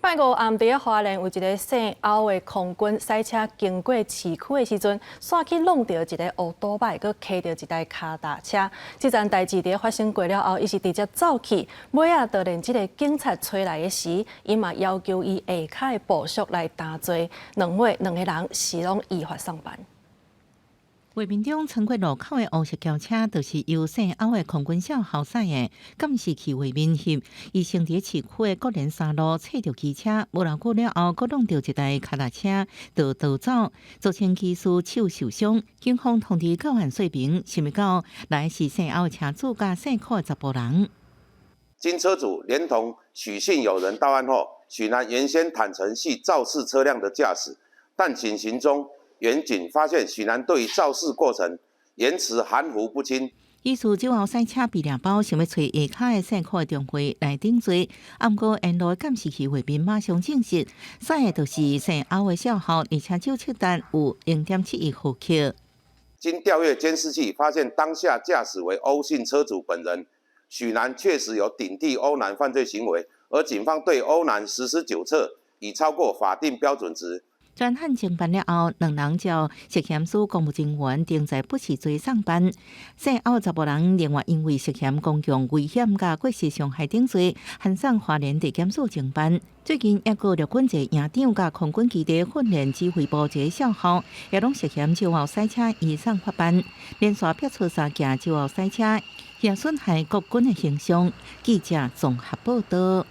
拜五暗佇咧花蓮有一个姓歐的空軍駛車經過市區的時陣，煞去挵著一个烏多擺，閣騎著一台跤踏車。這樁代誌佇咧發生過了後，伊是直接走去，尾仔就連這个警察揣來的時，伊嘛要求伊下跤的部屬來擔罪。兩尾兩个人是攏依法送辦。畫面中穿過路口的烏色轎車，就是由姓歐的空軍少校駛的。監視器畫面翕，伊先佇市區的國連三路揣著機車，無偌久了後，閣挵著一台跤踏車，就逃走，造成機師手受傷。警方通知到案說明，想袂到來是姓歐的車主佮姓柯的查埔人。經車主連同許姓友人到案後，許男原先坦承係肇事車輛的駕駛，但警詢中，員警發現許男對於肇事過程言辭含糊不清。疑似酒後駛車被掠包，想欲揣下跤的姓柯的中尉來頂罪。毋過沿路監視器畫面馬上證實，駛的就是姓歐的少校，而且酒測值有0.71毫克。經調閱監視器，發現當下駕駛為歐姓車主本人，許男確實有頂替歐男犯罪行為，而警方對歐男實施酒測已超過法定標準值。專案偵辦了後，兩人照涉嫌使公務人員定在不實罪送辦。姓歐查埔人另外因為涉嫌公共危險佮過失傷害等罪，函送花蓮地檢署偵辦。最近抑閣陸軍一個營長佮空軍基地訓練指揮部一個少校，也攏涉嫌酒後駛車移送法辦，連續拍出三件酒後駛車，也損害國軍的形象。記者綜合報道。